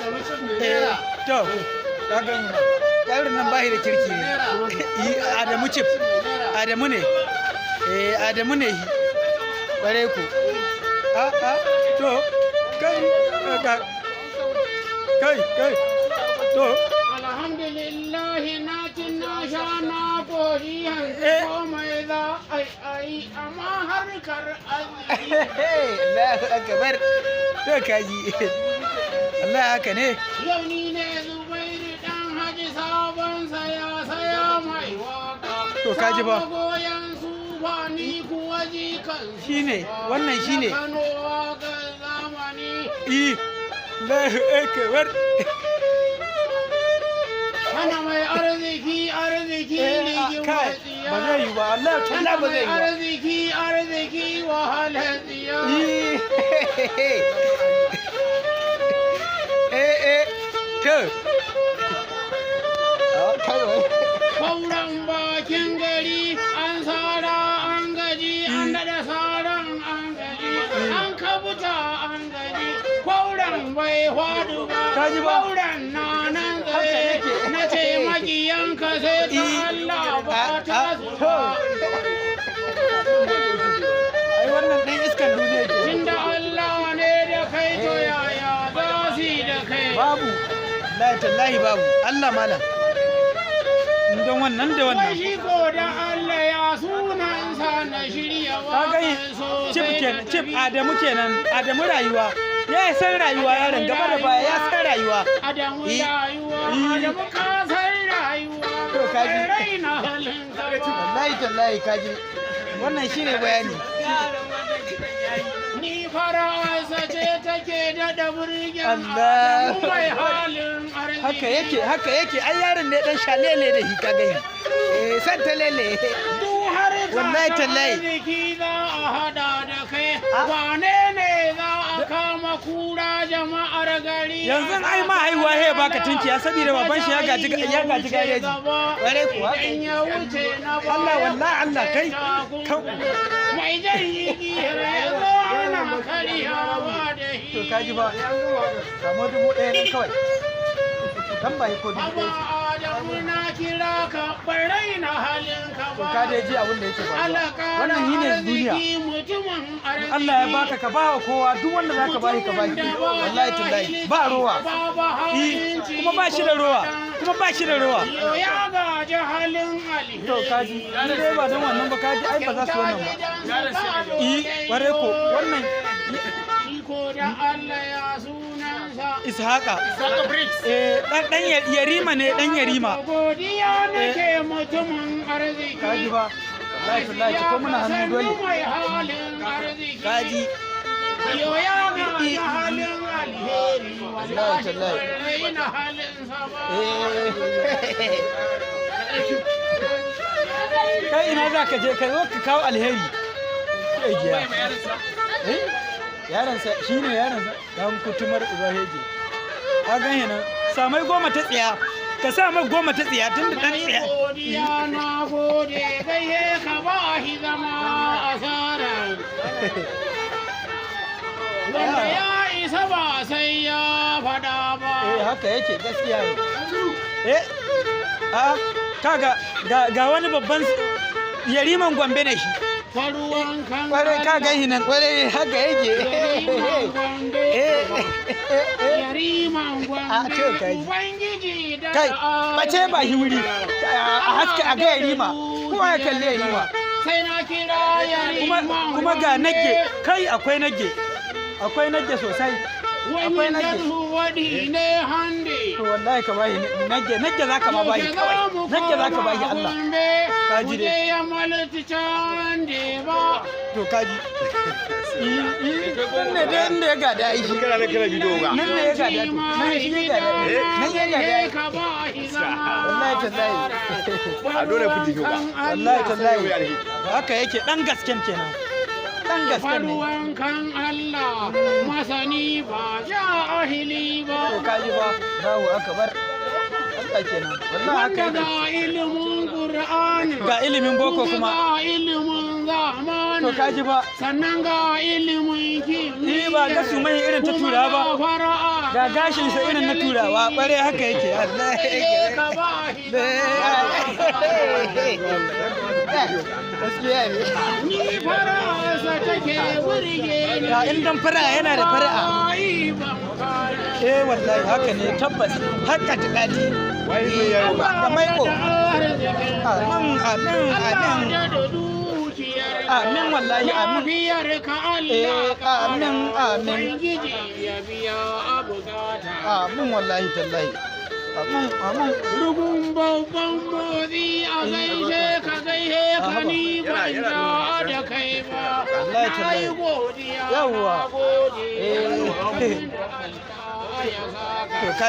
Eh, to ka gani nan, yaron nan bashi da kirki ne. Adamu Chief Adamu ne. Eh, Adamu ne shi bare ku. A a, to kai kai kai, to. Alhamdulillah, na ci, na sha, na koshi, yanzu komai za a yi, amma harkar arziki. Allahu akbar! To kaji, Allah, haka ne. Yau ni ne Zubairu dan Haji, sabon saya saya mai waka. To kaji ba. Sabo goyon su ba ni kuwa jikan su Shine, ba. wannan shine. Na Kano waƙar zamani. I, Allahu akbar! Hana mai arziki arziki rigin Kai, tsiya. ba zai yi ba, Allah Hana talla, ba mai zai yi ba. arziki arziki wahalar tsiya. Eh eh, to. Ah, kai wai. Kwauran bakin gari an sara an gaji, an daɗa saran an gaji, an kabuta an gaji, kwauran bai hwadu ba. Kaji ba? Kwauran na nan Haka tsaye. yake. Na ce makiyanka sai ta Allah ba ta Ah, su to. ba. Ai wannan ɗan iskan duniya ke. Tunda Allah ne da kai, to yaya za su yi da kai? Babu. Wallahi tallahi babu. Allah malam. Don wannan da Wai wannan. shi ko da Allah ya sunansa na shirya Ka gani waƙar sosai Chief na kenan, Chief tafi. Adamu kenan, Adamu rayuwa. Ya san rayuwa yaron gaba da baya, ya san rayuwa. Adamu rayuwa, Adamu ka san rayuwa, To, kaji. bai raina halin ka ba. Wallahi tallahi kaji. Wannan shine bayani. Ni fara'arsa ce take daɗa burgen Allah. Adamu mai halin arziki. Haka yake, haka yake. Ai yaron ne dan shalele da shi ka gani. Eh, san ta lele. Duk harka Wallahi ta tallahi. arziki za a haɗa da kai. Ah. Wane ne za a kama kura jama'ar gari? Yanzu ai ma haihuwa he baka tunkiya saboda baban shi ya gaji gareji. Ƙwarai kuwa. Idan ya wuce na baya, Allah, wallahi Allah, kai. Mai jan igiyar ya zo ana karyawa da shi. To kaji ba. Samu 1000 nan kawai. Dan ba ko dubu Haba ɗaya ce. Adamu, na kira ka, ban raina halin ka To ba. ka dai ji abin da yake faruwa. Allah ƙara Wannan shine duniya. arziki, mutumin arziki. Allah ya baka, ka ba wa kowa, duk wanda zaka bashi ka bashi. Wallahi tallahi ba rowa. Babu Eh, ha'inci kuma ba shi da rowa. ko kaɗan. Kuma ba shi da rowa. Yo ya gaji halin alheri. To kaji, in dai ba don wannan ba kaji ai ba za su wannan ba. Eh, kware ko wannan. Shi ko da Allah ya sunansa. Ishaqa. Eh, dan dan Yarima ne, dan Yarima. Godiya nake, mutumin arziki. Kaji ba. Wallahi tallahi ko muna hannu dole. Sannu mai halin arziki. Kaji. Yo ya gaji halin alheri. Wallahi tallahi. Ban raina halinsa ba. Eh. Kai, ina za ka je? Ka zo ka kawo alheri. Kai giya. Eh? Yaransa shi ne yaransa dan kutumar uba hege. Ka gan nan. Samai 10 ta tsiya. Ka sa mai 10 ta tsiya tun da dan tsiya. Godiya, na gode, gaihe ka ba shi zama asara. Wanda ya isa ba sai ya faɗa ba. Eh, haka yake, gaskiya ne. Eh, a kaga ga wani babban Yariman Gombe ne shi. Faruwan kan Kwarai, ka gan nan, kwarai haka yake. Yariman Gombe. Eh, Yariman A, Gombe. to kai. Ubangiji da Kai, bace ba shi wuri. A haske a ga Yarima. Kowa ya kalli Yarima. Sai na kira Kuma Yariman kuma ga Gombe. nage, kai akwai nage. Akwai nage sosai. Akwai Wani nage. waɗi ne hande. To wallahi ka bashi nage, nage zaka ma bashi kawai. Nage zaka bashi Allah. Ka ji dai. Dai. Ya malti cande ba. To kaji. Nan ne dai inda ya gada ai shi. Kana nan kana bidiyo ga. Nan ne ya gada to. Nan shi ya gada. Nan ya gada. Ka ba shi zama. Wallahi tallahi. A dole fiti ga. Wallahi tallahi. Haka yake, dan gasken kenan. Dan gasken ne. Faruwan kan Allah masani ba jahili ba. To kaji ba. Allahu akbar. Allah kenan. Wallahi haka Wanda yake. ga ilimin Qur'ani. Ga ilimin boko kuma. Ga ilimin ilimin zamani. To ka ji ba. Sannan ga ilimin kimiyya. Ni ba ga su mai irin ta turawa ba. Kuma ga fara'a. Ga gashin sa irin na turawa, bare haka yake. Allah. Sai ka ba shi Gaskiya ne. Ni fara'arsa take burge ni. Ga in dan fara'a yana da fara'a. Ai, ban fara. Eh wallahi haka ne tabbas. Haka ta dadi. Wai mai yaro ba. Da maiko. Arzikin Amin amin Allah amin. da dukiyar Amin wallahi amin. Lafiyar ka Allah Eh, amin, amin. Ubangiji ya biya bukata. Amin wallahi tallahi. Amin amin. Rugun babban motsi a gaishe ka gaishe ka ni ban ja da kai ba. Wallahi Na yi tallahi. godiya Yawwa. na gode. Eh. Abinda Allah ya saka. To